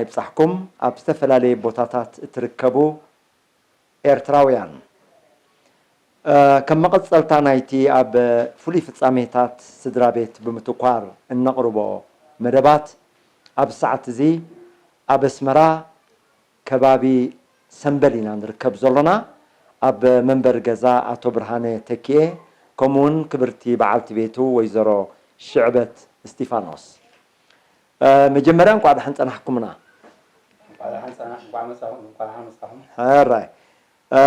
ይብጻሕኩም ኣብ ዝተፈላለየ ቦታታት እትርከቡ ኤርትራውያን። እ፣ ከም መቐጸልታ ናይቲ ኣብ ፍሉይ ፍጻሜታት ስድራ ቤት ብምትኳር እነቕርቦ መደባት፣ ኣብ ሰዓት እዚ ኣብ ኣስመራ ከባቢ ሰምበል ኢና ንርከብ ዘሎና። ኣብ መንበሪ ገዛ ኣቶ ብርሃነ ተኪኤ፣ ከምኡውን ክብርቲ በዓልቲ ቤቱ ወይዘሮ ሽዕበት እስቲፋኖስ። እ፣ መጀመርያ እንኳዕ ደሓን ጸናሕኩምና። እንኳዕ ደሓን ጸናሕ-፣ እንኳዕ መጻኹም፣ እንኳዕ ደሓን መጻኹም። ሕራይ። እ፣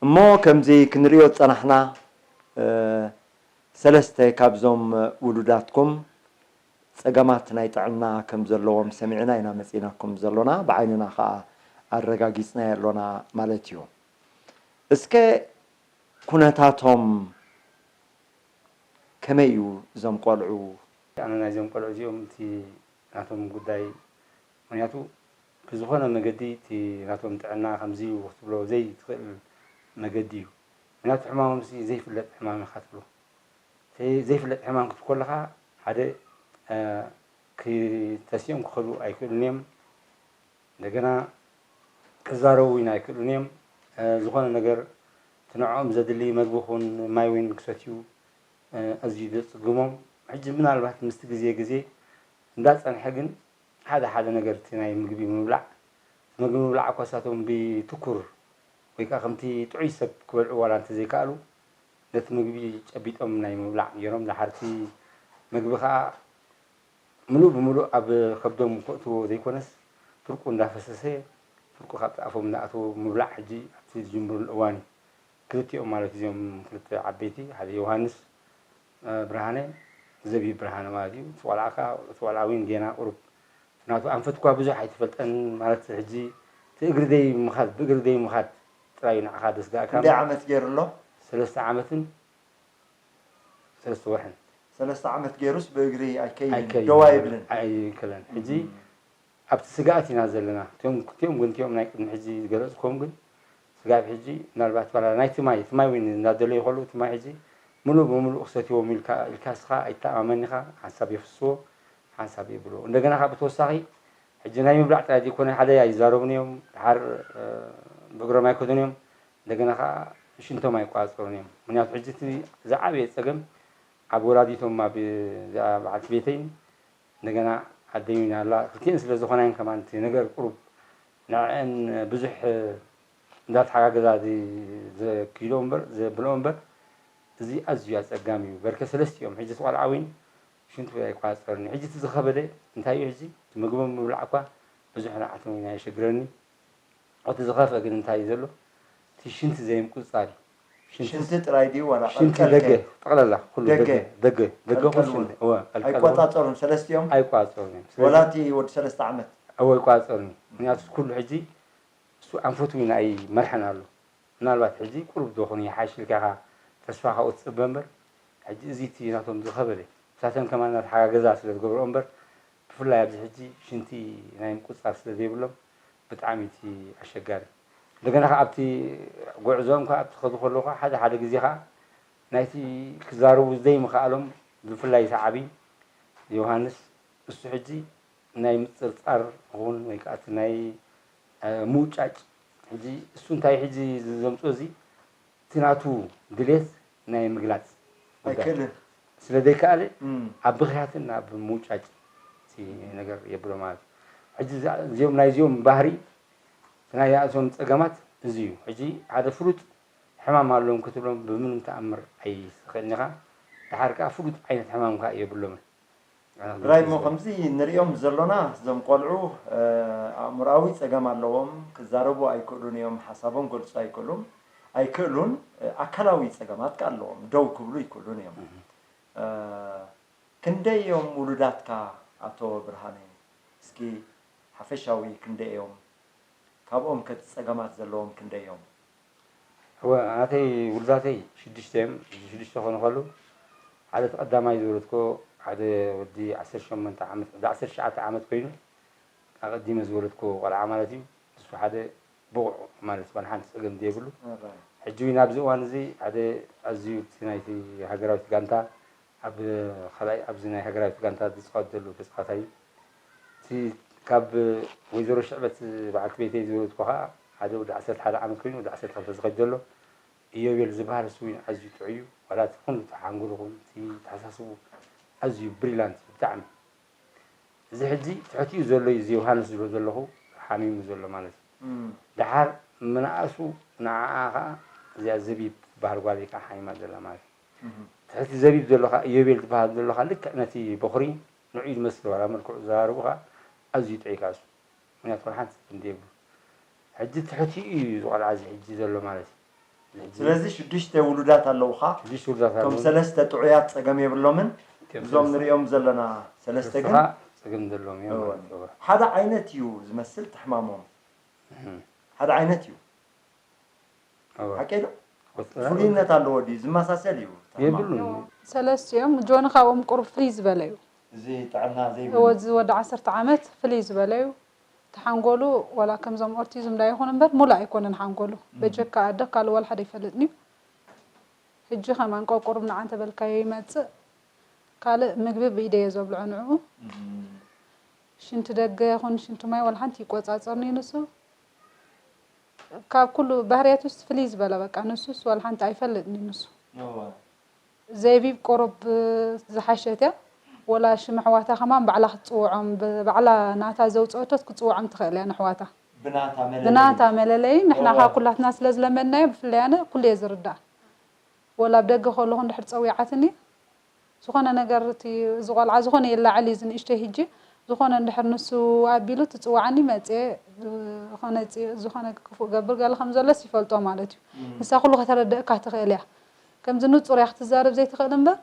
እሞ ከምዚ ክንርእዮ ዝጸናሕና፣ እ፣ ሰለስተ ካብዞም ውሉዳትኩም ጸገማት ናይ ጥዕና ከም ዘለዎም ሰሚዕና ኢና መጺእናኩም ዘሎና፣ ብዓይንና ኸኣ ኣረጋጊጽናዮ ኣሎና ማለት እዩ። እስከ ኩነታቶም ከመይ እዩ እዞም ቆልዑ? ኣነ ናይዞም ቆልዑ እዚኦም እቲ ናቶም ጉዳይ፣ ምኽንያቱ ብዝኾነ መገዲ እቲ ናቶም ጥዕና ከምዚ እዩ ክትብሎ ዘይትኽእል መገዲ እዩ። ምኽንያቱ ሕማሞም እዚ ዘይፍለጥ ሕማም ኢኻ ትብሎ። እቲ ዘይፍለጥ ሕማም ክትብል ከለኻ ሓደ፣ እ፣ ክ-፣ ተሲኦም ክኸዱ ኣይክእሉን እዮም። እንደገና ክዛረቡ እውን ኣይክእሉን እዮም። እ፣ ዝኾነ ነገር እቲ ንዕኦም ዘድሊ መግቢ ኹን ማይ እውን ክሰትዩ፣ እ፣ ኣዝዩ ዘጽግሞም። ሕጂ ምናልባት ምስቲ ግዜ ግዜ እንዳጸንሐ ግን ሓደ ሓደ ነገር እቲ ናይ ምግቢ ምብላዕ፣ እቲ ምግቢ ምብላዕ እኳ ሳቶም ብትኩር ወይ ከኣ ከምቲ ጥዑይ ሰብ ክበልዑ ዋላ እንተዘይከኣሉ፣ ነቲ ምግቢ ጨቢጦም ናይ ምብላዕ ገይሮም፣ ደሓር እቲ ምግቢ ከኣ ምሉእ ብምሉእ ኣብ ከብዶም ከእትዎ ዘይኮነስ፣ ፍርቁ እንዳፈሰሰ፣ ፍርቁ ካብቲ ኣፎም እንዳኣተዉ ምብላዕ ሕጂ ኣብቲ ዝጅምሩሉ እዋን እዩ። ክልቲኦም ማለት እዚኦም ክልተ ዓበይቲ፣ ሓደ ዮሃንስ፣ እ፣ ብርሃነ፣ ዘቢብ ብርሃነ ማለት እዩ። እቲ ቆልዓ ከኣ፣ እቲ ቆልዓ እውን ጌና ቁሩብ፣ ናቱ ኣንፈት እኳ ብዙሕ ኣይትፈልጠን ማለት፣ ሕጂ እቲ እግሪ ደይ ምኻድ፣ ብእግሪ ደይ ምኻድ ጥራይ እዩ ንዓኻ ደስጋእካ። ክንደይ ዓመት ገይሩ ኣሎ? ሰለስተ ዓመትን ሰለስተ ወርሕን። ሰለስተ ዓመት ገይሩስ ብእግሪ ኣይከይድን፣ ኣይከይድን፣ ደው ኣይብልን። ኣይከለን። ሕጂ እም። ኣብቲ ስግኣት ኢና ዘለና። እቲኦም፣ እቲኦም ግን፣ እቲኦም ናይ ቅድሚ ሕጂ ዝገለጽኩዎም ግን፣ ስጋብ ሕጂ ምናልባት ዋላ ናይቲ ማይ፣ እቲ ማይ እውን እናደለዩ ከለዉ፣ እቲ ማይ ሕጂ ምሉእ ብምሉእ ክሰትዎም ኢልካ፣ ኢልካ እስኻ ኣይተኣማመን ኢኻ፣ ሓንሳብ የፍስዎ፣ ሓንሳብ የብልዎ። እንደገና ካብ ብተወሳኺ፣ ሕጂ ናይ ምብላዕ ጥራይ ዘይኮነ፣ ሓደ ኣይዛረቡን እዮም፣ ድሓር፣ እ፣ ብእግሮም ኣይከዱን እዮም፣ እንደገና ኸዓ ሽንቶም ኣይቋጸሩን እዮም። ምኽንያቱ ሕጂ እቲ ዝዓበየ ጸገም ኣብ ወላዲቶም፣ ኣብ እዛ በዓልቲ ቤተይን እንደገና ኣደይ እውን ኣላ። ክልቲኤን ስለ ዝኾናየን ከማን እቲ ነገር ቁሩብ ንዐአን ብዙሕ እንዳተሓጋገዛ ዝ-፣ ዘኪዶ እምበር፣ ዘብልኦ እምበር፣ እዚ ኣዝዩ ኣጸጋሚ እዩ። በርከ ሰለስቲኦም፣ ሕጂ እቲ ቆልዓ እውን ሽንቱ ኣይቋጸርን እዩ። ሕጂ እቲ ዝኸበደ እንታይ እዩ? ሕጂ እቲ ምግቦም ምብላዕ እኳ ብዙሕ ንዓቶም ኢና የሸግረኒ። እቲ ዝኸፍአ ግን እንታይ እዩ ዘሎ? እቲ ሽንቲ ዘይምቁጽጻር እዩ። ሽንቲ ሽንቲ ጥራይ ድዩ ዋላ ሽንቲ ቀልቀል ደገ፣ ከ? ጠቕላላ ኩሉ ደገ። ደገ፣ ደገ፣ ደገ፣ ደገ ቀልቀል ኩሉ እውን ሽንቲ። እወ፣ ቀልቀል እውን ኣይቆጻጸሩን ሰለስቲኦም? ኣይቆጻጸሩን እዮም። ስለዚ ወላ እቲ ወዲ ሰለስተ ዓመት? እወ፣ ኣይቆጻጸሩን እዩ። ምኽንያቱ ኩሉ ሕጂ እሱ ኣንፈቱ እውን ኣይመርሐን ኣሎ። ምናልባት ሕጂ ቁሩብ ዶ ኾን ይሓይሽ ኢልካ ኢኻ ተስፋ ካብኡ ትጽበ እምበር፣ ሕጂ እዚ እቲ ናቶም ዝኸበደ፣ ምሳተን ከማን እናተሓጋገዛ ስለ ዝገብርኦ እምበር፣ ብፍላይ ኣብዚ ሕጂ ሽንቲ ናይ ምቁጽጻር ስለ ዘይብሎም፣ ብጣዕሚ እቲ ኣሸጋሪ። እንደገና ኸዓ ኣብቲ ጉዕዞኦም ከኣ ኣብቲ ከዱ ከለዉ ኸዓ ሓደ ሓደ ግዜ ኸዓ ናይቲ ክዛረቡ ዘይምኽኣሎም፣ ብፍላይ እቲ ዓቢ ዮሃንስ፣ እሱ ሕጂ ናይ ምጽርጻር ኹን ወይ ከኣ እቲ ናይ፣ እ፣ ምውጫጭ፣ ሕጂ እሱ እንታይ ሕጂ ዘምጽኦ እዚ፣ እቲ ናቱ ድሌት ናይ ምግላጽ ጉዳይ ኣይክእልን። ስለ ዘይከኣለ፣ እም። ኣብ ብኽያትን ኣብ ምውጫጭ እቲ ነገር የብሎ ማለት እዩ። ሕጂ እዛ-፣ እዚኦም፣ ናይዚኦም ባህሪ፣ እቲ ናይ ዚኣቶም ጸገማት እዚ እዩ። ሕጂ ሓደ ፍሉጥ ሕማም ኣለዎም ክትብሎም ብምንም ተኣምር ኣይትኽእልን ኢኻ። ደሓር ከኣ ፍሉጥ ዓይነት ሕማም ከኣ የብሎምን። ጥራይ እሞ ከምዚ ንሪኦም ዘሎና፣ እዞም ቆልዑ፣ እ፣ ኣእምሮኣዊ ጸገም ኣለዎም፣ ክዛረቡ ኣይክእሉን እዮም፣ ሓሳቦም ክገልጹ ኣይክእሉም-፣ ኣይክእሉን፣ እ፣ ኣካላዊ ጸገማት ከኣ ኣለዎም፣ ደው ክብሉ ኣይክእሉን እዮም። እህ። እ፣ ክንደይ እዮም ውሉዳትካ ኣቶ ብርሃነ? እስኪ ሓፈሻዊ ክንደይ እዮም? ካብኦም ከ እቲ ጸገማት ዘለዎም ክንደይ እዮም? እወ፣ ናተይ ውሉዳተይ ሽዱሽተ እዮም። ሽዱሽተ ክኾኑ ከለዉ፣ ሓደ እቲ ቀዳማይ ዝወለድኩዎ፣ ሓደ ወዲ ዓሰርተ ሸሞንተ ዓመት፣ ወዲ ዓሰርተ ትሽዓተ ዓመት ኮይኑ፣ ኣቐዲመ ዝወለድኩዎ ቆልዓ ማለት እዩ። ንሱ ሓደ ብቑዕ ማለት ዋላ ሓንቲ ጸገም ዘይብሉ። እራይ። ሕጂ እውን ኣብዚ እዋን እዚ ሓደ ኣዝዩ እቲ ናይቲ ሃገራዊት ጋንታ ኣብ ካልኣይ ኣብዚ ናይ ሃገራዊት ጋንታ ዝጻወት ዘሎ ተጻዋታይ እዩ። እቲ ካብ ወይዘሮ ሽዕበት በዓልቲ ቤተይ ዝወለድኩ ኸዓ ሓደ ወዲ ዓሰርተ ሓደ ዓመት ኮይኑ ወዲ ዓሰርተ ክልተ ዝኸይድ ዘሎ ኢዮቤል ዝበሃል እሱ እውን ኣዝዩ ጥዑይ እዩ። ዋላ እቲ ኩሉ እቲ ሓንጎሉ ይኹን እቲ ተሓሳስቡ ኣዝዩ ብሪላንት እዩ ብጣዕሚ። እዚ ሕጂ ትሕቲኡ ዘሎ እዩ እዚ ዮሃንስ ዝብሎ ዘለኹ ሓሚሙ ዘሎ ማለት እዩ። እም። ደሓር ምንኣሱ ንዓኣ ኸዓ እዚኣ ዘቢብ ትበሃል ጓለይ ከዓ ሓሚማ ዘላ ማለት እዩ። እም። ትሕቲ ዘቢብ ዘሎ ኸዓ ኢዮቤል ዝበሃል ዘሎ ኸዓ ልክዕ ነቲ በኹሪ ንዑ እዩ ዝመስል ዋላ መልክዑ ዘራርቡ ኸዓ ኣዝዩ ጥዑይ ከዓ እሱ። ምክንያቱ ቆልዓ ሓንቲ እንደ የብሉ። ሕጂ ትሕቲኡ እዩ እዚ ቆልዓ እዚ ሕጂ ዘሎ ማለት እዩ። እዚ ሕጂ ስለዚ ሽዱሽተ ውሉዳት ኣለውኻ። ሽዱሽተ ውሉዳት እቶም ኣለዉ። ሰለስተ ጥዑያት ጸገም የብሎምን። እቶም እዞም ሰለስተ ንሪኦም ዘለና ሰለስተ ግን ንስኻ ጸገም ዘለዎም እዮም እወ። ማለት እዩ። ሓደ ዓይነት እዩ ዝመስል ትሕማሞም። እህ። ሓደ ዓይነት እዩ። እወ። ሓቀይ ዶ? ወጥ-፣ ፍሉይነት ኣለዎ ድዩ? ዝመሳሰል እዩ ትሕማም? የብሉን። ሰለስቲኦም፣ ጆኒ ካብኦም ቁሩብ ፍልይ ዝበለ እዩ። እዚ ጥዕና ዘይብሉ። እወ፣ እዚ ወዲ ዓሰርተ ዓመት ፍልይ ዝበለ እዩ። እቲ ሓንጎሉ ዋላ ከምዞም ኦቲዝም ዳ ይኹን እምበር ሙሉእ ኣይኮነን ሓንጎሉ። እም። በጀካ ኣደ ካልእ ዋላ ሓደ ኣይፈልጥን እዩ። ሕጂ ከማን ቆቁሩብ ንዓ እንተበልካዮ ይመጽእ። ካልእ ምግቢ ብኢደየ ዘብልዖ ንዕኡ። እም። ሽንቲ ደገ ይኹን ሽንቲ ማይ ዋላ ሓንቲ ይቆጻጸርኒ ንሱ። ካብ ኩሉ ባህርያቱስ ፍልይ ዝበለ በቃ፣ ንሱስ ዋላ ሓንቲ ኣይፈልጥን እዩ ንሱ። እወ። ዘቢብ ቁሩብ ዝሓሸት እያ። ወላ ሽም ኣሕዋታ ከማን ባዕላ ክትጽውዖም፣ ብ-፣ ባዕላ ናታ ዘውጸአቶስ ክትጽውዖም ትኽእል እያ ንኣሕዋታ። ብናታ መለለዪ። ብናታ መለለዪ፣ ንሕና እወ። ከኣ ኩላትና ስለ ዝለመድናዮ፣ ብፍላይ ኣነ ኩሉ እየ ዝርዳእ። ወላ ኣብ ደገ ከለኹ እንድሕር ጸዊዓትኒ፣ ዝኾነ ነገር እቲ፣ እዚ ቆልዓ ዝኾነ የላዕል እዩ፣ እዚ ንእሽተይ ሕጂ፣ ዝኾነ እንድሕር ንሱ ኣቢሉ ትጽውዓኒ፣ መጽየ፣ ዝኾነ ጽ-፣ ዝኾነ ክፉእ ገብር ገለ ከም ዘሎስ ይፈልጦ ማለት እዩ። እም። ንሳ ኩሉ ከተረድእካ ትኽእል እያ። ከምዚ ንጹር እያ ክትዛረብ ዘይትኽእል እምበር፣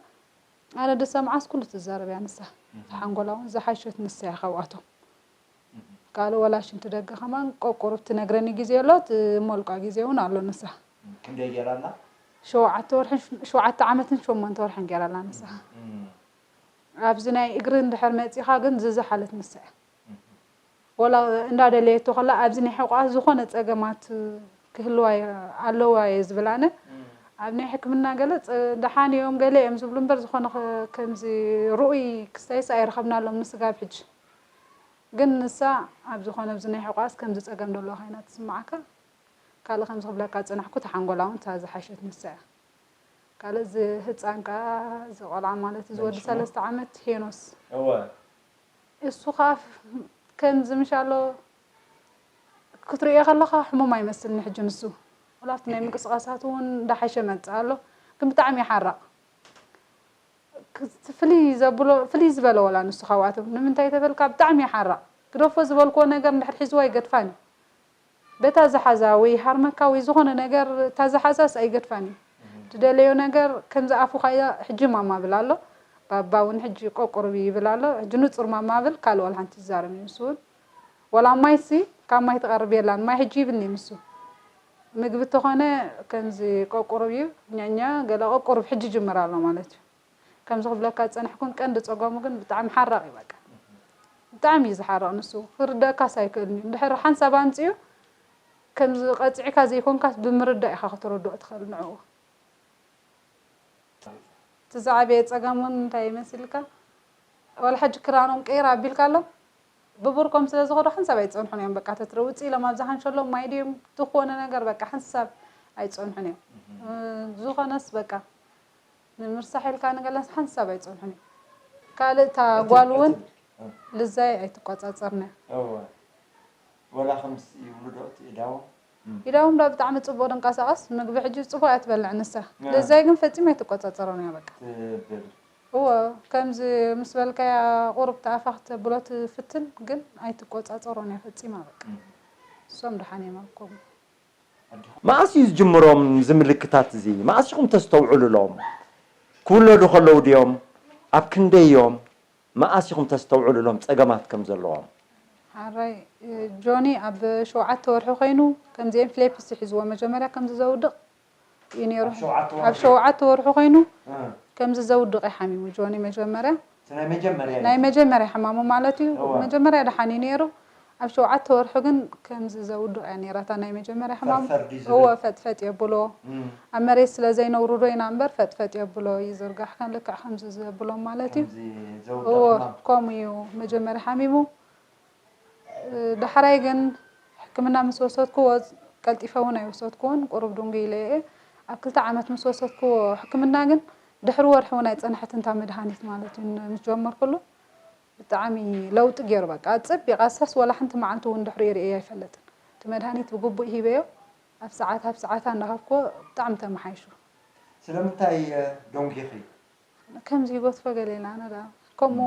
ኣነ ድሰምዓስ ኩሉ ትዛረብ እያ ንሳ። እም። ሓንጎላ እውን ዝሓሸት ንሳ እያ ካብኣቶም። ካልእ ወላ ሽንቲ ደገ ከማን ቆቁሩብ ትነግረኒ ግዜ ኣሎ፣ ትሞልቋ ግዜ እውን ኣሎ ንሳ። ክንደይ ገይራ ኣላ? ሸውዓተ ወርሕን ሽ-፣ ሸውዓተ ዓመትን ሸሞንተ ወርሕን ገይራ ኣላ ንሳ። እም። ኣብዚ ናይ እግሪ እንድሕር መጺኻ ግን ዝዝሓለት ንሳ እያ። እም። ወላ እንዳደለየቶ ከላ ኣብዚ ናይ ሕቋ ዝኾነ ጸገማት ክህልዋ የ-፣ ኣለዋ እየ ዝብል ኣነ። እም። ኣብ ናይ ሕክምና ገለ ጸ-፣ ደሓን እዮም ገለ እዮም ዝብሉ እምበር ዝኾነ ኸ-፣ ከምዚ ርኡይ ክስተይስ ኣይረኸብናሎም ንስጋብ ሕጂ። ግን ንሳ ኣብ ዝኾነ ኣብዚ ናይ ሕቋስ ከምዚ ጸገም ደሎ ኮይና ትስምዓካ። ካልእ ከምዚ ክብለካ ዝጸናሕኩ፣ እታ ሓንጎላ እውን እታ ዝሓሸት ንሳ እያ። ካልእ እዚ ህጻን ከኣ፣ እዚ ቆልዓ ማለት እዚ መን ወዲ ሽሙ? ሰለስተ ዓመት ሄኖስ። እወ። እሱ ከኣ ፍ-፣ ከምዚ ምሻሎ ክትርእዮ ከለኻ ሕሙም ኣይመስልን ሕጂ ንሱ። ወላ ኣብቲ ናይ ምንቅስቓሳት እውን እንዳሓሸ መጽእ ኣሎ። ግን ብጣዕሚ ይሓርቕ። ክ-፣ ፍልይ ዘብሎ፣ ፍልይ ዝበለ ወላ ንሱ ካብኣቶም። ንምንታይ ተበልካ ብጣዕሚ ይሓርቕ። ግደፎ ዝበልክዎ ነገር እንድሕር ሒዝዎ ኣይገድፋን እዩ። በታ ዝሓዛ ወይ ሃርመካ ወይ ዝኾነ ነገር እታ ዝሓዛስ ኣይገድፋን እዩ። ትደለዮ ነገር ከምዚ ኣፉኻ እያ ሕጂ ማማ ብል ኣሎ። ባባ እውን ሕጂ ቆቁርብ ይብል ኣሎ። ሕጂ ንጹር ማማ ብል ካልእ ወላ ሓንቲ ይዛረብ እዩ ንሱ እውን። ወላ ማይሲ ካብ ማይ ትቐርብ የላን። ማይ ሕጂ ይብልኒ እዩ ንሱ። ምግቢ እንተኾነ ከምዚ ቆቁርብ እዩ። ኛኛ ገለ ቆቁርብ ሕጂ ይጅምር ኣሎ ማለት እዩ። ከምዚ ክብለካ ዝጸናሕኩን ቀንዲ ጸገሙ ግን ብጣዕሚ ሓራቕ እዩ በቃ። ብጣዕሚ እዩ ዝሓርቕ ንሱ። ክርደእካስ ኣይክእልን እዩ። እንድሕር ሓንሳብ ኣምጺኡ ከምዚ ቀጺዕካ ዘይኮንካስ ብምርዳእ ኢኻ ከተረድኦ ትኽእል ንዕኡ። እቲ ዝዓበየ ጸገም እውን እንታይ ይመስልካ? ዋላ ሕጂ ክራኖም ቀይር ኣቢልካሎም ብብርኮም ስለ ዝኸዱ ሓንሳብ ኣይጸንሑን እዮም። በቃ ተትረውጽ ኢሎም ኣብዛ ሓንሸሎም ማይ ድዮም ዝኾነ ነገር በቃ ሓንሳብ ኣይጸንሑን እዮም። እህ። እ፣ ዝኾነስ በቃ ንምርሳሕ ኢልካ ንገለስ ሓንሳብ ኣይጸንሑን እዮም። ካልእ እታ እቲ፣ ጓል እውን እቲ፣ እ። ልዛይ ኣይትቆጻጸርንያ። እወ። ወላ ከምስ ይብሉ ዶ እቲ ኢዳዎም? እም። ኢዳዎም ዶ ብጣዕሚ ጽቡቕ ድንቀሳቐስ፣ ምግቢ ሕጂ ጽቡቕ እያ ትበልዕ ንሳ። እ። ልዛይ ግን ፈጺማ ኣይትቆጻጸሮን እያ በቃ። ትብል። እወ፣ ከምዚ ምስ በልካያ ቁሩብ ተኣፋ ክተብሎ ትፍትን፣ ግን ኣይትቆጻጸሮን እያ ፈጺማ በቃ። እም። እሶም ደሓን እዮም ኣብ ከምኡ። መኣስ እዩ ዝጅምሮም እዚ ምልክታት እዚ? መኣስ ኢኹም ተስተውዕሉሎም? ክውለዱ ከለዉ ድዮም? ኣብ ክንደይ እዮም? መኣስ ኢኹም ተስተውዕሉሎም ጸገማት ከም ዘለዎም? ሓራይ፣ እ፣ ጆኒ ኣብ ሸውዓተ ወርሒ ኮይኑ ከምዚ ኤምፍሌፕስ ሒዝዎ መጀመርያ ከምዚ ዘውድቕ እዩ ነይሩ። ኣብ ሸውዓተ ወርሒ? ኣብ ሸውዓተ ወርሒ ኮይኑ እ። ከምዚ ዘውድቕ እዩ ሓሚሙ ጆኒ መጀመርያ። እቲ ናይ መጀመርያ ናይ እዩ። መጀመርያ ሕማሙ ማለት እዩ። እወ። መጀመርያ ደሓን እዩ ነይሩ። ኣብ ሸውዓተ ወርሒ ግን ከምዚ ዘውድቕ እያ ነይራ እታ ናይ መጀመርያ ሕማሙ። ፈርፈር ድዩ ዝብል? እወ፣ ፈጥፈጥ የብሎ። እም። ኣብ መሬት ስለ ዘይነውርዶ ኢና እምበር ፈጥፈጥ የብሎ፣ ይዝርጋሕ ከም ልክዕ ከምዚ ዘብሎም ማለት እዩ። ከምዚ ዘውድቕ እወ፣ ሕማም። ከምኡ እዩ መጀመርያ ሓሚሙ። ዳሕራይ ግን ሕክምና ምስ ወሰድክዎ፣ ቀልጢፈ እውን ኣይወሰድክዎን፣ ቁሩብ ድንጉይ ኢለ እየ። ኣብ ክልተ ዓመት ምስ ወሰድክዎ ሕክምና ግን ድሕሪ ወርሒ እውን ኣይጸንሐትን እታ መድሃኒት ማለት እዩ። ምስ ጀመርኩሉ ብጣዕሚ ለውጢ ገይሩ፣ በቃ ኣጸቢቓ፣ ሳስ ወላ ሓንቲ መዓልቲ እውን ድሕሪኡ ርእየ ኣይፈልጥን። እቲ መድሃኒት ብግቡእ ሂበዮ፣ ኣብ ሰዓት ኣብ ሰዓታ እንዳሃብክዎ ብጣዕሚ ተመሓይሹ። ስለምንታይ፣ እ፣ ደንጒኺ? ከምዚ ይገድፎ ገለ ኢላ ኣነ ደኣ። ከምኡ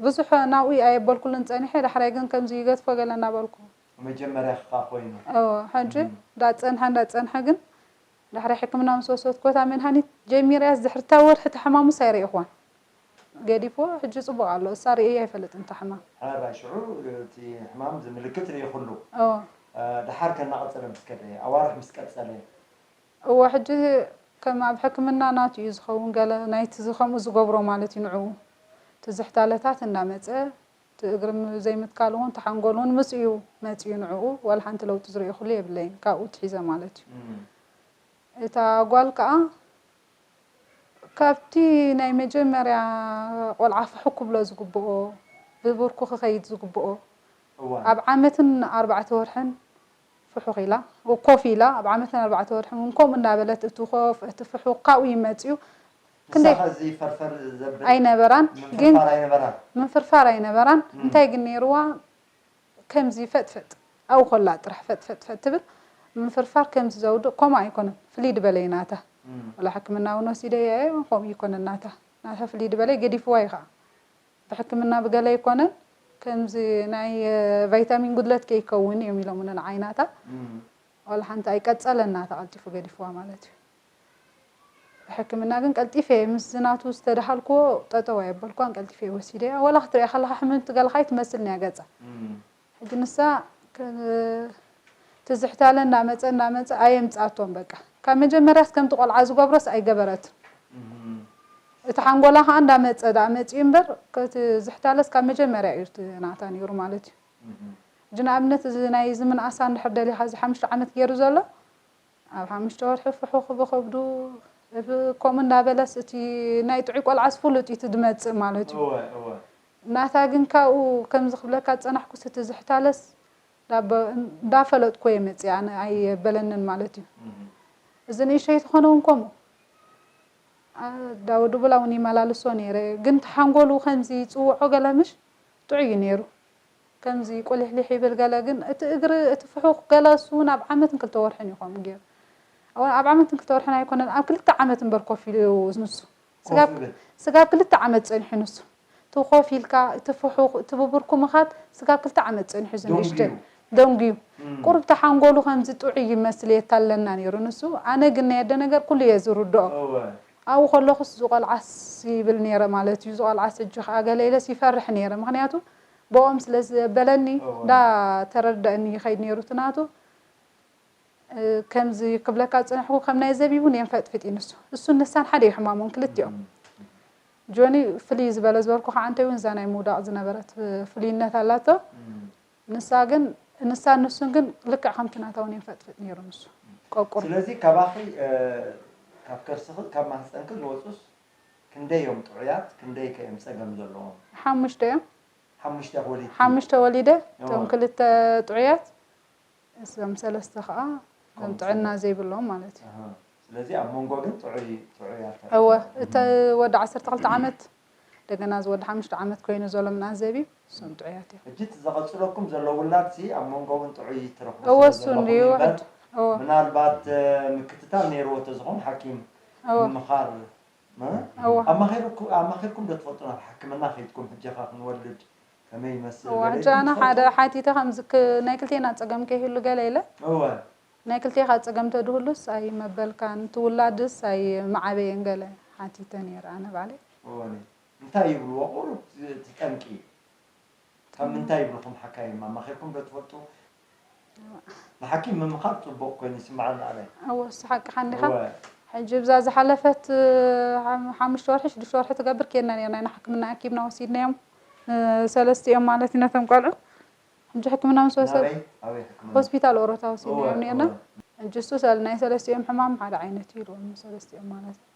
ብዙሕ ናብኡ ኣየበልኩሉን ጸኒሐ፣ ዳሕራይ ግን ከምዚ ይገድፎ ገለ እናበልኩ። መጀመርያ ክኻ ኮይኑ። እወ፣ ሕጂ እም። እንዳጸንሐ እንዳጸንሐ ግን ዳሕራይ ሕክምና ምስ ወሰድኩ እታ መድሃኒት ጀሚረያስ ድሕሪ እታ ወርሒ እታ ሕማሙስ ኣይረኢኹዋን። ገዲፍዎ፣ ሕጂ ጽቡቕ ኣሎ። እሳ ርእየ ኣይፈልጥን እታ ሕማም። ሕራይ ሽዑ እቲ ሕማም ዝምልክት ርኢኹሉ። እወ። እ፣ ደሓር ከ እናቐጸለ ምስ ከደ፣ ኣዋርሕ ምስ ቀጸለ? እወ፣ ሕጂ ከም ኣብ ሕክምና ናቱ እዩ ዝኸውን፣ ገለ ናይቲ ዝ-፣ ከምኡ ዝገብሮ ማለት እዩ ንዕኡ። እቲ ዝሕታለታት እንዳመጸ፣ እቲ እግሪ ም-፣ ዘይምትካል እውን፣ እቲ ሓንጎል እውን ምስ እዩ መጺኡ ንዕኡ፣ ዋላ ሓንቲ ለውጢ ዝርእኹሉ የብለይን፣ ካብኡ ትሒዘ ማለት እዩ። እም። እታ ጓል ከኣ ካብቲ ናይ መጀመርያ ቆልዓ ፍሕው ክብሎ ዝግብኦ፣ ብብርኩ ክኸይድ ዝግብኦ፣ እዋን። ኣብ ዓመትን ኣርባዕተ ወርሕን ፍሑኽ ኢላ፣ ኮፍ ኢላ፣ ኣብ ዓመትን ኣርባዕተ ወርሕን እውን ከምኡ እናበለት፣ እቲ ኮፍ፣ እቲ ፍሑኽ ካብኡ ይመጽ እዩ። ክንደይ ንሳ ኸዚ ፈርፈር ዘብል ኣይነበራን፣ ግን ምንፍርፋር ኣይነበራን። ምንፍርፋር ኣይነበራን። እም። እንታይ ግን ነይርዋ? ከምዚ ፈጥፈጥ፣ ኣብኡ ከላ ጥራሕ ፈጥፈጥ ፈጥ ትብል። ምንፍርፋር ከምዚ ዘውድቕ ከምኡ ኣይኮነን፣ ፍልይ ዝበለ እዩ ናታ። እም። ወላ ሕክምና እውን ወሲደያ እየ፣ ከምኡ ይኮነን ናታ። ናታ ፍልይ ዝበለ ገዲፍዋ እዩ ኸዓ። ብሕክምና ብገለ ኣይኮነን፣ ከምዚ ናይ፣ እ፣ ቫይታሚን ጉድለት ከይከውን እዮም ኢሎምና ንዓይ ናታ። እም። ዋላ ሓንቲ ኣይቀጸለን ናታ፣ ቀልጢፉ ገዲፍዋ ማለት እዩ። ብሕክምና ግን ቀልጢፈ ምስ ናቱ ዝተደሃልክዎ ጠጠው ኣየበልኳን፣ ቀልጢፈ ወሲደያ። ዋላ ክትሪኣ ከለኻ ሕምምቲ ገለ ከኣ ኣይትመስልን እያ ገጻ። እም። ሕጂ ንሳ ከ-፣ ትዝሕታለ እንዳመጸ እንዳመጸ ኣየምጽኣቶን በቃ። ካብ መጀመርያስ ከምቲ ቆልዓ ዝገብሮስ ኣይገበረትን። እም። እቲ ሓንጎላ ከኣ እንዳመጸ ደኣ መጺኡ እምበር፣ ከቲ ዝሕታለስ ካብ መጀመርያ እዩ እቲ ናታ ነይሩ ማለት እዩ። እም። ሕጂ ንኣብነት እዚ ናይ እዚ ምንኣሳ እንድሕር ደሊኻ፣ እዚ ሓሙሽተ ዓመት ገይሩ ዘሎ፣ ኣብ ሓሙሽተ ወርሒ ፍሑኽ ብኸብዱ፣ እብ-፣ ከምኡ እንዳበለስ እቲ ናይ ጥዑይ ቆልዓስ ፍሉጥ እዩ እቲ ዝመጽእ ማለት እዩ። እወ፣ እወ። ናታ ግን ካብኡ ከምዚ ክብለካ ዝጸናሕኩስ እቲ ዝሕታለስ እንዳበ-፣ እንዳፈለጥኩ እየ መጽየ፣ ኣነ ኣየበለንን ማለት እዩ። እህ። እዚ ንእሽተይ ተኾነ እውን ከምኡ። ኣ-፣ ዳውድ ብላ እውን ይመላልሶ ነይረ፣ ግን ተሓንጎሉ ከምዚ ይጽውዖ ገለ ምሽ ጥዑይ እዩ ነይሩ። ከምዚ ቁሊሕሊሕ ይብል ገለ፣ ግን እቲ እግሪ፣ እቲ ፍሑኽ ገለ፣ እሱ እውን ኣብ ዓመትን ክልተ ወርሕን እዩ ከምኡ ገይሩ። ኣብ፣ ኣብ ዓመትን ክልተ ወርሕን ኣይኮነን፣ ኣብ ክልተ ዓመት እምበር ኮፍ ኢሉ ንሱ። ስጋብ፣ ኮፍ ይብል። ስጋብ ክልተ ዓመት ጸኒሑ ንሱ። እቲ ኮፍ ኢልካ፣ እቲ ፍሑኽ፣ እቲ ብብርኩ ምኻድ ስጋብ ክልተ ዓመት ጸኒሑ እዚ ንእሽተይ። ደንጉዩ። ደንጉዩ። እም። ቁሩብ ተሓንጎሉ ከምዚ ጥዑይ ይመስል የታለና ነይሩ ንሱ። ኣነ ግን ናይ ኣደ ነገር ኩሉ እየ ዝርድኦ። እወ። ኣብኡ ከለኹስ እዚ ቆልዓስ ይብል ነይረ ማለት እዩ። እዚ ቆልዓስ ሕጂ ከኣ ገለ ኢለስ ይፈርሕ ነይረ። ምኽንያቱ ብኦም ስለ ዘበለኒ እወ። እንዳተረድአኒ ይኸይድ ነይሩ እቲ ናቱ። እ፣ ከምዚ ክብለካ ዝጸናሕኩ ከም ናይ ዘቢቡ ነንፈጥፍጥ እዩ ንሱ። እሱን ንሳን ሓደ እዩ ሕማሞም ክልቲኦም። እም። ጆኒ ፍልይ ዝበለ ዝበልኩ ከዓ እንታይ እውን እዛ ናይ ምውዳቕ ዝነበረት ፍልይነት ኣላቶ። እም። ንሳ ግን፣ ንሳን ንሱን ግን ልክዕ ከምቲ ናታ እውን ነንፈጥፍጥ ነይሩ ንሱ። ቆቁር። ስለዚ ካባኺ፣ እ፣ ካብ ከርስኺ፣ ካብ ማህፀንኪ ዝወፁስ ክንደይ እዮም ጥዑያት፣ ክንደይ ከ እዮም ፀገም ዘለዎም? ሓሙሽተ እዮም። ሓሙሽተ ወሊድኪ? ሓሙሽተ ወሊደ፣ እቶም እወ። ክልተ ጥዑያት፣ እዞም ሰለስተ ኸዓ ከም ከምኡ ጥዕና ሰለስተ። ዘይብሎም ማለት እዩ። ኣሃ። ስለዚ ኣብ መንጎ ግን ጥዑይ፣ ጥዑያት እወ፣ ኣለዉ። እቲ እም። ወዲ ዓሰርተ ክልተ ዓመት፣ እንደገና እዚ ወዲ ሓሙሽተ ዓመት ኮይኑ ዘሎ ምናዘብ እዩ፣ እሶም ጥዑያት እዮም። ሕጂ እቲ ዘቐጽለኩም ዘሎ ውላድሲ ኣብ መንጎ እውን ጥዑይ ትረኽቡ እወ፣ ስለ እሱ ዘለኹም እንድዩ፣ እምበር፣ ሕጂ፣ እወ። ምናልባት፣ እ፣ ምክትታል ነይርዎ ተዝኾን ሓኪም እወ። ምምኻር፣ እ? እወ። ኣማኺርኩ-፣ ኣማኺርኩም ዶ ትፈልጡ ናብ ሕክምና ከይድኩም ሕጂ ኸ ክንወልድ ከመይ ይመስል እወ፣ ገለ ሕጂ ኣነ ኢልኩም ሓደ ትፈልጡ? ሓቲተ ከምዚ ክ-፣ ናይ ክልቴና ጸገም ከይህሉ ገለ ኢለ። እወ። ናይ ክልቴኻ ጸገም ተድህሉስ ኣይመበልካን፣ እቲ ውላድስ ኣይመዓበየን ገለ ሓቲተ ነይረ ኣነ ባዕለይ። እወ፣ እንታይ ይብልዎ ቁሩብ እቲ ጠንቂ? ካብ ምንታይ ይብልኹም ሓካይም? ኣማኺርኩም ዶ ትፈልጡ? ንሓኪም ምምኻር ጽቡቕ ኮይኑ ይስምዓኒ ኣነ። እወ፣ እሱ ሓቅኻ እንዲኻ። እወ። ሕጂ ብዛ ዝሓለፈት፣ ሓም-፣ ሓሙሽተ ወርሒ፣ ሽዱሽተ ወርሒ ትገብር ኬድና ነርና ኢና፣ ሕክምና ኣኪብና ወሲድናዮም፣ እ፣ ሰለስቲኦም ማለት እዩ ነቶም ቆልዑ። ሕጂ ሕክምና ምስ ወሰድ-፣ ናበይ? ኣበይ ሕክምና? ሆስፒታል ኦሮታ ወሲድናዮም እወ፣ ነርና። እወ። ሕጂ እሱ ሰል-፣ ናይ ሰለስቲኦም ሕማም ሓደ ዓይነት እዩ ኢልዎም፣ ሰለስቲኦም ማለት እዩ።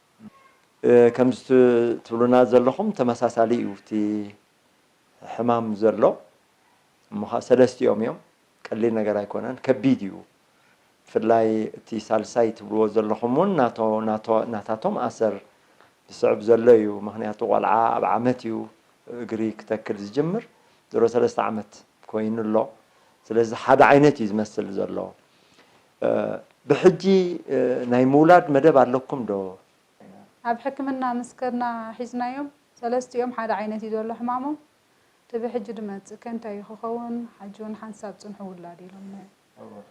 እ፣ ከምዚ ት-፣ ትብሉና ዘለኹም ተመሳሳሊ እዩ እቲ ሕማም ዘሎ። እሞ ኸዓ ሰለስቲኦም እዮም። ቀሊል ነገር ኣይኮነን፣ ከቢድ እዩ። ብፍላይ እቲ ሳልሳይ ትብልዎ ዘለኹም እውን ናቶ-፣ ናቶ-፣ ናታቶም ኣሰር ዝስዕብ ዘሎ እዩ። ምኽንያቱ ቆልዓ ኣብ ዓመት እዩ እግሪ ክተክል ዝጅምር፣ ዜሮ ሰለስተ ዓመት ኮይኑ ኣሎ። ስለዚ ሓደ ዓይነት እዩ ዝመስል ዘሎ። እ፣ ብሕጂ፣ እ፣ ናይ ምውላድ መደብ ኣለኩም ዶ? ኣብ ሕክምና ምስ ከድና ሒዝናዮም፣ ሰለስቲኦም ሓደ ዓይነት እዩ ዘሎ ሕማሞም። እቲ ብሕጂ ድመጽእ ከ እንታይ እዩ ክኸውን? ሕጂ እውን ሓንሳብ ጽንሑ ውላድ ኢሎምና እዮም።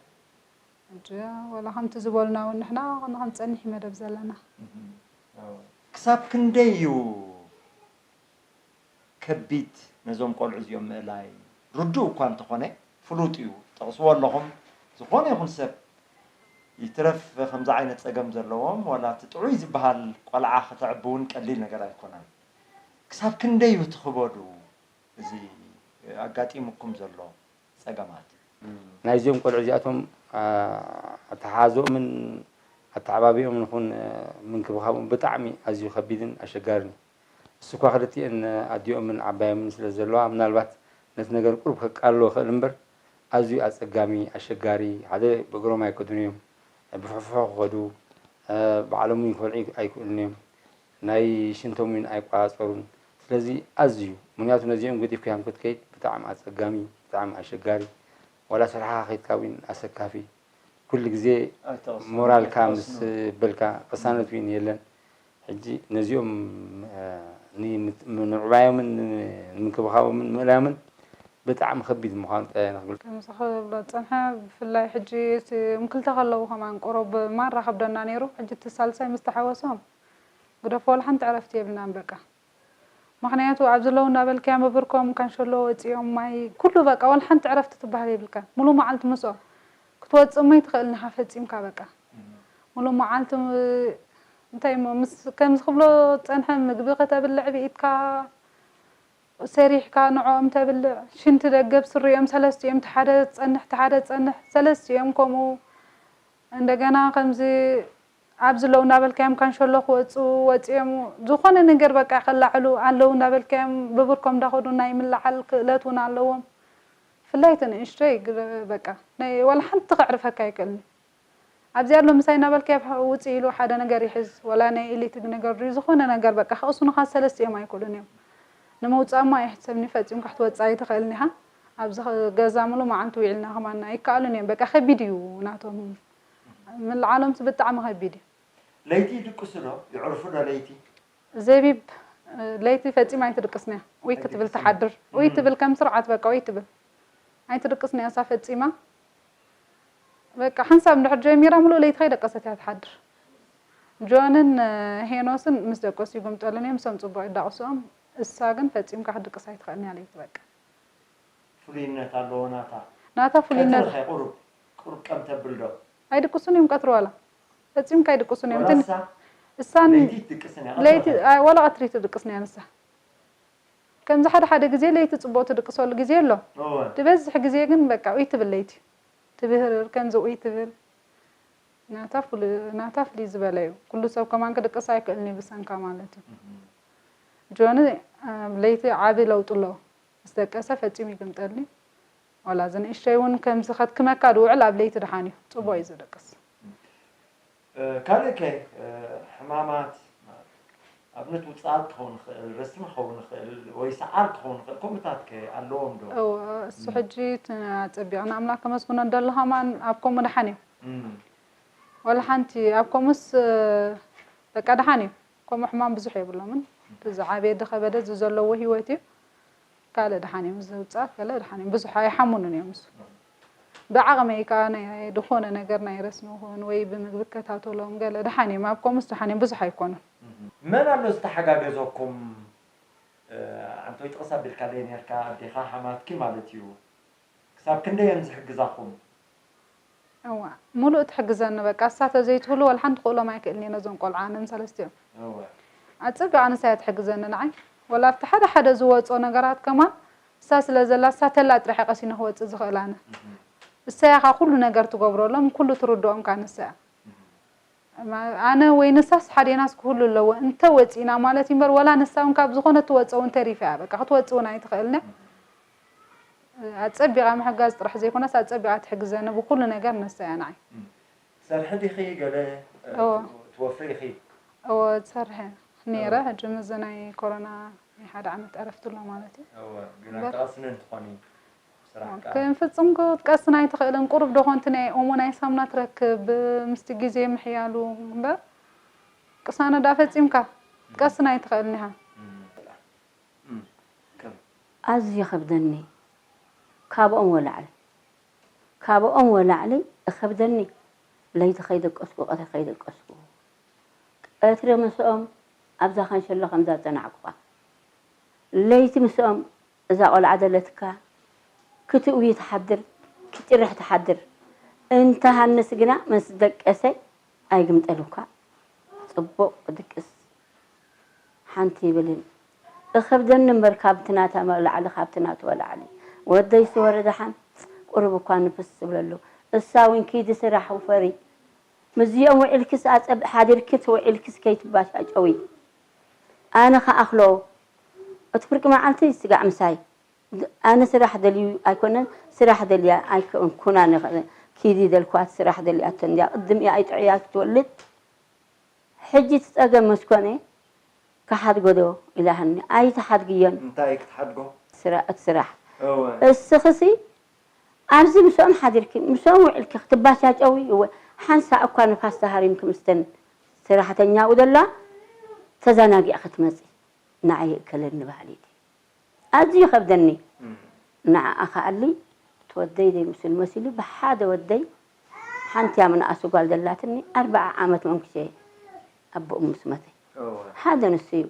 ሕጂ ወላ ከምቲ ዝበሉና እውን ንሕና ንኸንጸንሕ እዩ መደብ ዘለና። ክሳብ ክንደይ እዩ ከቢድ ነዞም ቆልዑ እዚኦም ምእላይ? ርዱእ እኳ እንተኾነ ፍሉጥ እዩ። ጠቕስዎ ኣለኹም፣ ዝኾነ ይኹን ሰብ ይትረፍ ከምዚ ዓይነት ጸገም ዘለዎም ዋላ እቲ ጥዑይ ዝበሃል ቆልዓ ከተዕቢ እውን ቀሊል ነገር ኣይኮነን። ክሳብ ክንደይ እዩ እቲ ክበዱ እዚ ኣጋጢሙኩም ዘሎ ጸገማት? ናይዚኦም ቆልዑ እዚኣቶም ኣተሓሓዝኦምን ኣተዓባቢኦምን ይኹን ምንክብኻቦም ብጣዕሚ ኣዝዩ ከቢድን ኣሸጋርን እዩ። እሱ እኳ ክልቲኤን ኣዲኦምን ዓባዮምን ስለ ዘለዋ ምናልባት ነቲ ነገር ቁሩብ ከቃልሎ ይኽእል እምበር ኣዝዩ ኣጸጋሚ፣ ኣሸጋሪ፣ ሓደ ብእግሮም ኣይከዱን እዮም፣ ብፍሕፍሖ ክኸዱ፣ ባዕሎም እውን ክበልዑ ኣይክእሉን እዮም፣ ናይ ሽንቶም እውን ኣይቆጻጸሩን። ስለዚ ኣዝዩ፣ ምኽንያቱ ነዚኦም ገዲፍካዮም ክትከይድ ብጣዕሚ ኣጸጋሚ፣ ብጣዕሚ ኣሸጋሪ፣ ዋላ ስራሕኻ ከይድካ እውን ኣሰካፊ፣ ኩሉ ግዜ ሞራልካ ምስ በልካ ቅሳነት እውን የለን። ሕጂ ነዚኦም ንምዕባዮምን ንምንክብኻቦምን ምእላዮምን ብጣዕሚ ከቢድ ምዃኑ ጥራይ ኢና ክብል። ከምዚ ክብሎ ዝጸንሐ ብፍላይ ሕጂ እቲ እም ክልተ ከለዉ ከማን ቁሩብ ማራ ከብደና ነይሩ። ሕጂ እቲ ሳልሳይ ምስ ተሓወሶም ግደፎ ወላ ሓንቲ ዕረፍቲ የብልናን በቃ። ምኽንያቱ ኣብዚ ኣለዉ እናበልካዮም ብብርኮም ካንሸሎ ወጺኦም ማይ ኩሉ በቃ ወላ ሓንቲ ዕረፍቲ ትበሃል የብልካን። ሙሉእ መዓልቲ ምስኦም ክትወጽእ እሞ ኣይትኽእልን ኢኻ ፈጺምካ በቃ። ሙሉእ መዓልቲ እንታይ እሞ ምስ ከምዚ ክብሎ ዝጸንሐ ምግቢ ከተብልዕ ብኢድካ ሰሪሕካ ንዕኦም ተብልዕ ሽንቲ ደገ ብስሪኦም ሰለስቲኦም እቲ ሓደ ዝጸንሕ እቲ ሓደ ዝጸንሕ ሰለስቲኦም ከምኡ እንደገና ከምዚ ኣብዚ ኣለዉ እንዳበልካዮም ካንሸሎ ክወፁ ወፂኦም ዝኾነ ነገር በቃ ከላዕሉ ኣለዉ እንዳበልካዮም ብብርኮም እንዳኸዱ ናይ ምልዓል ክእለት እውን ኣለዎም። ብፍላይ እቲ ንእሽተይ በቃ ናይ ዋላ ሓንቲ ከዕርፈካ ኣይክእልን እዩ። ኣብዚ ኣሎ ምሳይ እናበልካዮ ውፅእ ኢሉ ሓደ ነገር ይሕዝ ወላ ናይ ኤሌክትሪክ ነገር ድዩ ዝኾነ ነገር በቃ ክቕስኑኻ ሰለስቲኦም ኣይክእሉን እዮም። ንምውፃእ እሞ ኣይሕሰብን እዩ ፈፂምካ ክትወፅእ ኣይትኽእልን ኢኻ። ኣብዚ ገዛ ሙሉእ መዓልቲ ውዒልና ከማን ኣይከኣሉን እዮም በቃ ከቢድ እዩ ናቶም። ምልዓሎምስ ብጣዕሚ ከቢድ እዩ። ለይቲ ይድቅሱ ዶ? የዕርፉ ዶ ለይቲ? ዘቢብ ለይቲ ፈጺማ ኣይትድቅስን እያ። ኡይ ክትብል ትሓድር። ኡይ ትብል ከም ስርዓት በቃ ኡይ ትብል። ኣይትድቅስን እያ እሳ ፈጺማ። በቃ ሓንሳብ እንድሕር ጀሚራ ምሉእ ለይቲ ከይደቀሰት እያ ትሓድር። ጆንን ሄኖስን ምስ ደቀሱ ይግምጠሎም እዮም፣ እሶም ጽቡቕ ይዳቕስኦም። እሳ ግን ፈጺምካ ክትድቅስ ኣይትኽእልን እያ ለይቲ በቃ። ፍሉይነት ኣለዎ ናታ። ናታ ፍሉይነት። ቀትሪ ኸ ቁሩብ ቁሩብ ቀም ተብል ዶ? ኣይድቅሱን እዮም ቀትሪ ዋላ ፈጺምካ ኣይድቅሱን እዮም። ዋላ እትን እሳ እሳን ለይቲ ትድቅስን እያ፣ ለይቲ ቀትሪ ኸ? ኣይ፣ ዋላ ቀትሪ ትድቅስን እያ ንሳ። ከምዚ ሓደ ሓደ ግዜ ለይቲ ጽቡቕ ትድቅሰሉ ግዜ ኣሎ። እወ። ዝበዝሕ ግዜ ግን በቃ ኡይ ትብል ለይቲ። ትብህርር ከምዚ ኡይ ትብል። ናታ ፍሉ ናታ ፍልይ ዝበለ እዩ። ኩሉ ሰብ ከማን ክድቅስ ኣይክእልን እዩ ብሰንካ ማለት እዩ። ጆኒ ኣብ ለይቲ ዓቢ ለውጢ ኣለዎ። ምስ ደቀሰ ፈጺሙ ይግምጠልኒ። ዋላ እዚ ንእሽተይ እውን ከምዚ ከድክመካ ድውዕል ኣብ ለይቲ ደሓን እዩ። ጽቡቕ እዩ ዝድቅስ። ካልእ ከ ሕማማት ኣብነት ውፅኣት ክኸውን ይኽእል፣ ረስኒ ክኸውን ይኽእል ወይ ሰዓል ክኸውን ይኽእል ከምኡታት ከ ኣለዎም ዶ? እወ እሱ ሕጂ ኣፀቢቕና ኣምላክ ከመስግኖ እንደለኻ ማን ኣብ ከምኡ ደሓን እዩ። ዋላ ሓንቲ ኣብ ከምኡስ በቃ ደሓን እዩ። ከምኡ ሕማም ብዙሕ የብሎምን። ዝዓበየ ዝኸበደ ዝዘለዎ ህይወት እዩ። ካልእ ደሓን እዮም፣ እዚ ውፅኣት ገለ ደሓን እዮም፣ ብዙሕ ኣይሓሙንን እዮም። እሱ ብዓቕመይ ከዓ ናይ ዝኾነ ነገር ናይ ረስኒ ይኹን ወይ ብምግቢ እከታተሎም ገለ ደሓን እዮም፣ ኣብ ከምኡስ ደሓን እዮም፣ ብዙሕ ኣይኮኑን። መን ኣሎ ዝተሓጋገዘኩም? ኣንቶይ ጥቕስ ኣቢልካለይ ነርካ፣ ኣዴኻ ሓማትኪ ማለት እዩ። ክሳብ ክንደይ እየን ዝሕግዛኹም? እዋ ሙሉእ ትሕግዘኒ በቃ እሳ ተዘይትህሉ ወላ ሓንቲ ክእሎም ኣይክእልን እየ ነዞም ቆልዓ ኣነን ሰለስቲኦም እወ ኣፀቢቓ ንሳ እያ ትሕግዘኒ ንዓይ ወላ ኣብቲ ሓደ ሓደ ዝወፆ ነገራት ከማን እሳ ስለ ዘላ እሳ ተላ ጥራሕ እየ ቀሲነ ክወፅእ ዝኽእል ኣነ እሳ እያ ከዓ ኩሉ ነገር ትገብረሎም ኩሉ ትርድኦም ከዓ ንሳ እያ ኣነ ወይ ንሳስ ሓዴናስ ክህሉ ኣለዎ እንተ ወፂእና ማለት እዩ እምበር ወላ ንሳ እውን ካብ ዝኾነ ትወፀ እውን ተሪፋ እያ በቃ ክትወፅእ እውን ኣይትኽእልን እያ ኣጸቢቓ ምሕጋዝ ጥራሕ ዘይኮነስ ኣጸቢቓ ትሕግዘኒ ብኩሉ ነገር ንሳ እያ ንዓይ። ትሰርሒ ዲኺ ገለ እ፣ እወ። ትወፍሪ ኢኺ? እወ ዝሰርሐ ነይረ። ሕጂ ምስዚ ናይ ኮሮና ናይ ሓደ ዓመት ዕረፍቲ ኣሎ ማለት እዩ። እወ፣ ግና ትቐስኒ እንትኾኒ ስራሕ ከኣ ግን ፍጹም ክትቀስን ኣይትኽእልን። ቁሩብ ዶ ኾንቲ ናይ ኦሞ ናይ ሳሙና ትረክብ ምስቲ ግዜ ምሕያሉ እምበር ቅሳነ ዳ ፈጺምካ ክትቀስን ኣይትኽእልን ኢኻ። እም፣ እም፣ ከም ኣዝዩ ይኸብደኒ። ካብኦም ወላዕሊ ካብኦም ወላዕሊ እኸብደኒ። ለይቲ ከይደቀስኩ ቀትሪ ከይደቀስኩ ቀትሪ ምስኦም ኣብዛ ካንሸሎ ከምዛ ዝጸናዕኩኻ ለይቲ ምስኦም እዛ ቆልዓ ዘለትካ ክትእዊ ትሓድር ክትጭርሕ ትሓድር እንተ ሃንስ ግና ምስ ደቀሰ ኣይግምጠልኳ ጽቡቕ ክድቅስ ሓንቲ ይብልን እኸብደኒ እምበር ካብቲ ናታ ወላዕሊ ካብቲ ናቱ ወላዕሊ ወደይ ዝወረ ደሓን ቁሩብ እኳ ንፍስ ዝብለሉ እሳ እውን ኪዲ ስራሕ ውፈሪ ምስዚኦም ውዒልክስ ኣጸብ ሓዲርክስ ውዒልክስ ከይትባሻጨዊ ኣነ ከኣኽሎ እቲ ፍርቂ መዓልቲ ስጋዕ ምሳይ ኣነ ስራሕ ደልዩ ኣይኮነን ስራሕ ደልያ ኣይኮንኩን ኣነ ኪዲ ደልኳት ስራሕ ደልያቶ እንድያ ቅድም እያ ኣይጥዕያ ክትወልድ ሕጂ እቲ ጸገም መስኮነ ክሓድጎ ዶ ኢላሃኒ ኣይትሓድግዮን እንታይ ክትሓድጎ ስራ እቲ ስራሕ እወ እስኽሲ ኣብዚ ምስኦም ሓዲርኪ ምስኦም ውዕልኪ ክትባሻጨዊ እወ ሓንሳ እኳ ንፋስ ተሃሪምኪ ምስተን ሰራሕተኛኡ ደላ ተዘናጊዕኪ ትመጺ ንዓይ ይእከለኒ ባህሊ እቲ ኣዝዩ ይኸብደኒ ንዓኣ ከኣሊ እቲ ወደይ ዘይምስል መሲሉ ብሓደ ወደይ ሓንቲ እያ ምንኣሱ ጓል ዘላትኒ ኣርብዓ ዓመት መንኩሸ ኣቦኡ ምስ መተ ሓደ ንሱ እዩ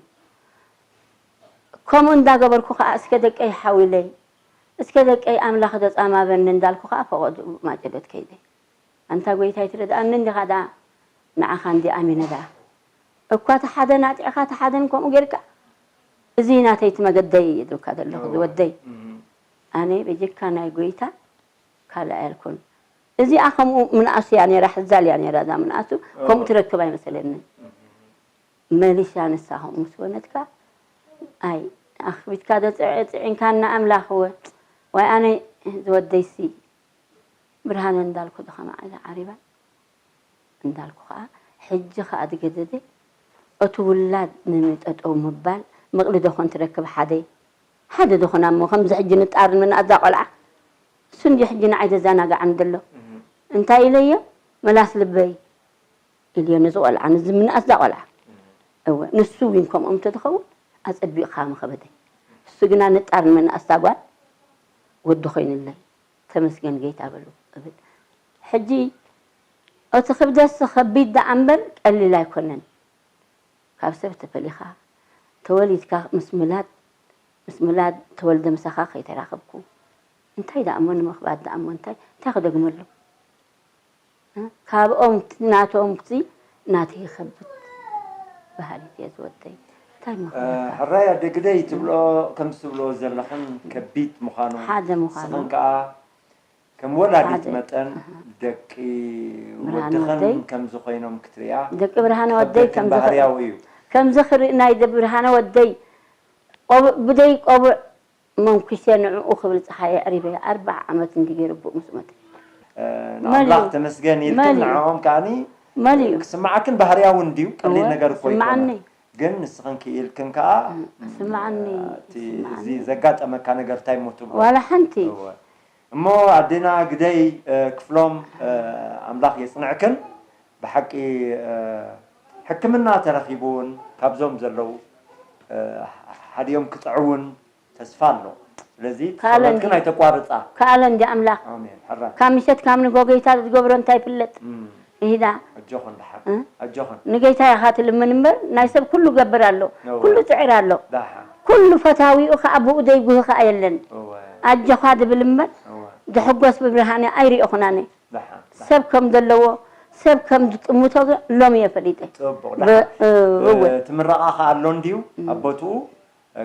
ከምኡ እንዳገበርኩ ከዓ እስከ ደቀይ ሓዊለይ እስከ ደቀይ ኣምላኽ ዘፃማበኒ እንዳልኩ ከዓ ፈቐዱ ማጨሎት ከይደ ኣንታ ጎይታይ ትረድኣኒ እንዲኻ ደኣ ንዓኻ እንዲ ኣሚነ ደኣ እኳ እቲ ሓደን ኣጢዕኻ እቲ ሓደን ከምኡ ጌርካ እዚ ናተይ እቲ መገደይ እየ ዝብካ ዘለኹ ዝወደይ ኣነ በጀካ ናይ ጎይታ ካልእ ኣየልኩን እዚኣ ከምኡ ምንኣሱ እያ ነይራ ሕዛል እያ ነይራ እዛ ምንኣሱ ከምኡ ትረክብ ኣይመሰለንን መሊሻ ንሳ ከምኡ ምስ ኮነትካ ኣይ ኣኽቢትካ ዶ ፅዒንካና ኣምላኽ እወ ዋይ ኣነ ዝወደይሲ ብርሃነ እንዳልኩ ዶ ከማዕ ኢላ ዓሪባ እንዳልኩ ከዓ ሕጂ ከዓ ዝገደደ እቲ ውላድ ንጠጠው ምባል ምቕሊ ዶ ኮን ትረክብ ሓደ ሓደ ዶ ኮና እሞ ከምዚ ሕጂ ንጣርን ምንኣዛ ቆልዓ እሱ እንዲ ሕጂ ንዓይ ዘዘናግዓኒ ዘሎ እንታይ ኢለዮ መላስ ልበይ ኢልዮ ነዚ ቆልዓ ነዚ ምንኣስ ዛ ቆልዓ እወ ንሱ እውን ከምኦም እንተዝኸውን ኣፀቢቕካ ምኸበደ እሱ ግና ንጣር ንምንኣስ ዛ ጓል ወዲ ኮይኑለይ ተመስገን ጌታ በሉ እብል ሕጂ እቲ ክብደትሲ ከቢድ ደኣ እምበር ቀሊል ኣይኮነን ካብ ሰብ ተፈሊኻ ተወሊድካ ምስ ምላድ ምስ ምላድ ተወልደ ምሳኻ ከይተራኸብኩ እንታይ ደኣ እሞ ንምኽባድ ደኣ እሞ እንታይ እንታይ ክደግመሉ ካብኦም ናቶም ክሲ ናተይ ይኸብድ በሃሊት እየ ዝወደይ እንታይ ምኽበካ ሕራይ ኣደ ግደይ ትብሎ ከምዚ ትብሎ ዘለኽን ከቢድ ምዃኑ ሓደ ምዃኑ ስኽን ከዓ ከም ወላዲት ሓደ መጠን ደቂ ብርሃነ ወድኽን ወደይ ከምዚ ኮይኖም ክትሪኣ ደቂ ብርሃነ ወደይ ከቢድ ከምዚ ባህርያዊ እዩ ከምዚ ክርኢ ናይ ደ- ብርሃነ ወደይ ቆቡዕ ብደይ ቆቡዕ መንኩሰ ንዕኡ ክብል ፀሓይ ኣዕሪበ ኣርባዓ ዓመት እንዲ ገይሩ ብኡ ምስ መተ ንኣምላኽ ተመስገን ኢልክን ንዕኦም ከዓኒ መሊኡ ክስምዓክን ባህርያዊ እንድዩ ቀሊል ነገር እኮ ይኮነ ግን ንስኽን ክኢልክን ከዓ ስምዓኒ እቲ እዚ ዘጋጠመካ ነገር እንታይ ሞ ትብሎ ዋላ ሓንቲ እሞ ኣዴና ግደይ ክፍሎም ኣምላኽ የፅንዕክን ብሓቂ ሕክምና ተረኺቡ እውን ካብዞም ዘለዉ ሓዲኦም ክጥዕውን ተስፋ ኣሎ። ስለዚ ጸሎትክን ኣይተቋርጻ። ከኣለ እንዲ ኣምላኽ። ኣሜን። ሕራይ። ካብ ምሸት ካብ ንጎ ጎይታ ዝገብሮ እንታይ ይፍለጥ። ይሂዳ። ኣጆኽን ደሓን። ኣጆኽን። ንጌታ ኢኻ ትልምን እምበር ናይ ሰብ ኩሉ ገብር ኣሎ። ኩሉ ጽዕር ኣሎ። ደሓን። ኩሉ ፈታዊኡ ከኣ ብኡ ደይጉህ ከኣ የለን። እወ። ኣጆኻ ድብል እምበር እወ። ድሕጎስ ብብርሃነ ኣይሪኦኹን ኣነ። ደሓን። ሰብ ከም ዘለዎ ሰብ ከም ዝጥምቶ ግን ሎሚ እየ ፈሊጠ። ጽቡቕ። ብ- ደሓን። እወ። እቲ ምረቓ ከኣ ኣሎ እንድዩ ኣብ ቦትኡ።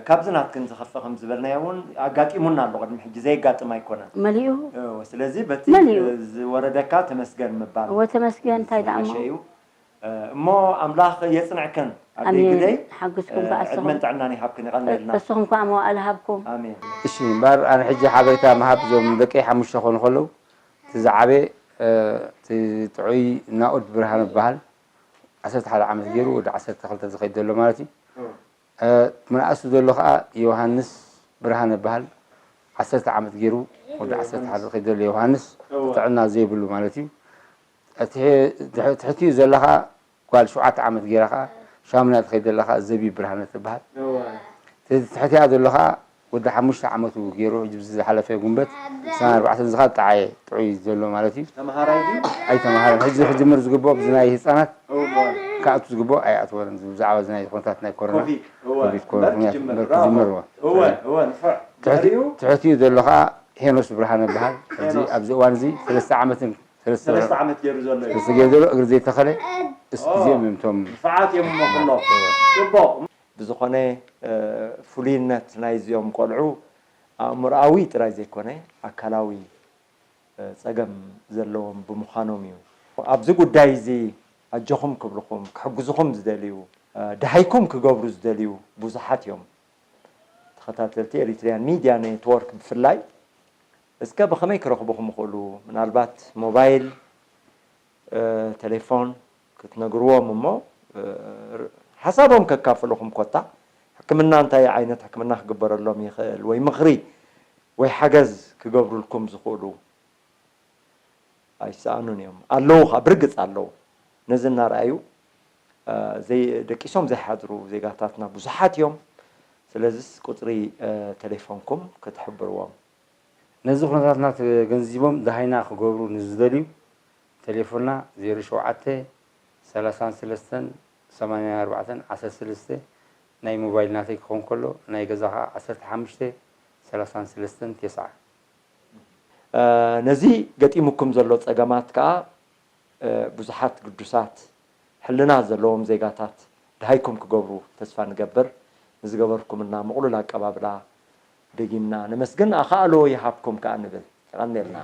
ካብዚ ናትክን ዝኸፍእ ከም ዝበልናዮ እውን ኣጋጢሙና ኣሎ ቅድሚ ሕጂ ዘየጋጥም ኣይኮነን መሊኡ እወ፣ ስለዚ በቲ መሊኡ። ዝወረደካ ተመስገን ምባል እወ ተመስገን እንታይ ደኣ እሞ ዝሓሸ እዩ እሞ ኣምላኽ የጽንዕክን ኣደይ ኣሜን። ግደይ። ሓግዝኩም ከኣ እስኹም። ዕድመን ጥዕናን ይሃብክን፣ ይቐንየልና። እስኹም ከኣ መዋእል ሃብኩም። ኣሜን። እሺ እምበር ኣነ ሕጂ ሓበሬታ ምሃብ እዞም ደቀይ ሓሙሽተ ክኾኑ ከለዉ እቲ ዝዓበየ እቲ ጥዑይ ናኡድ ብርሃነ ዝበሃል ዓሰርተ ሓደ ዓመት ገይሩ ወዲ ዓሰርተ ክልተ ዝኸይድ ዘሎ ማለት እዩ። መናእሱ ዘሎ ከዓ ዮሃንስ ብርሃነ ይበሃል። ዓሰርተ ዓመት ገይሩ ወዲ ዓሰርተ ሓደ ዝኸይድ ዘሎ ዮሃንስ ጥዕና ዘይብሉ ማለት እዩ። ትሕቲኡ ዘላ ከዓ ጓል ሸውዓተ ዓመት ገይራ ከዓ ሻሙና ትኸይድ ዘላ ከዓ ዘቢብ ብርሃነ ትበሃል። ትሕቲኣ ዘሎ ከዓ ወዲ ሓሙሽተ ዓመቱ ገይሩ ሕጂ ብዚ ዝሓለፈ ጉንበት ዕስራን ኣርባዕተን ዝኻ ጣዓየ ጥዑይ ዘሎ ማለት እዩ። ተምሃራይ ድዩ? ኣይተምሃረን። ሕጂ ክጅምር ዝግብኦ ብዚ ናይ ህፃናት እወ። ክኣቱ ዝግብኦ ኣይኣትወን። ብዛዕባ እዚ ናይ ኩነታት ናይ ኮሮና ኮቪድ፣ እወ። ኮቪድ ኮሮና እምበር ምኽንያት ክጅምር፣ እምበር ብራቮ። ክጅምር እወ። እወ፣ እወ፣ ንፉዕ። ትሕቲ- ድሕሪኡ? ትሕቲኡ ዘሎ ከዓ ሄኖስ ብርሃነ ይበሃል። ሕጂ ሄኖስ። ኣብዚ እዋን እዚ ሰለስተ ዓመትን ሰለስተ ሰለስተ ዓመት ገይሩ ዘሎ እዩ። ሰለስተ ገይሩ ዘሎ እግሪ ዘይተኸለ እስ ኦ። እዚኦም እዮም እቶም ንፉዓት እዮም እሞ ኩሎም። እወ። ጽቡቕ። ብዝኾነ ፍሉይነት ናይዚኦም ቆልዑ ኣእምሮኣዊ ጥራይ ዘይኮነ ኣካላዊ ጸገም ዘለዎም ብምዃኖም እዩ። ኣብዚ ጉዳይ እዚ ኣጆኹም ክብልኹም ክሕግዝኹም ዝደልዩ ደሃይኩም ክገብሩ ዝደልዩ ብዙሓት እዮም። ተኸታተልቲ ኤሪትሪያን ሚድያ ኔትወርክ ብፍላይ እስከ ብኸመይ ክረኽቡኹም ይኽእሉ? ምናልባት ሞባይል ቴሌፎን ክትነግርዎም እሞ ሓሳቦም ከካፍልኹም ኮታ ሕክምና እንታይ ዓይነት ሕክምና ክግበረሎም ይኽእል ወይ ምኽሪ ወይ ሓገዝ ክገብሩልኩም ዝኽእሉ ኣይሰኣኑን እዮም ኣለዉ ኻ ብርግፅ ኣለዉ ነዚ እናረኣዩ ደቂሶም ዘይሓድሩ ዜጋታትና ብዙሓት እዮም ስለዚስ ቁፅሪ ቴሌፎንኩም ክትሕብርዎም ነዚ ኩነታትና ተገንዚቦም ደሃይና ክገብሩ ንዝደልዩ ቴሌፎንና ዜሮ ሸውዓተ ሰላሳን ሰለስተን ሰማንያን ኣርባዕተን ዓሰርተ ሰለስተ ናይ ሞባይል ናተይ ክኸውን ከሎ ናይ ገዛ ከዓ ዓሰርተ ሓሙሽተ ሰላሳን ሰለስተን ተስዓ። ነዚ ገጢሙኩም ዘሎ ፀገማት ከዓ ብዙሓት ግዱሳት ሕልና ዘለዎም ዜጋታት ደሃይኩም ክገብሩ ተስፋ ንገብር። ንዝገበርኩምልና ምቕሉል ኣቀባብላ ደጊምና ነመስግን። ኣኻእሎ ይሃብኩም ከዓ ንብል። የቐንየልና።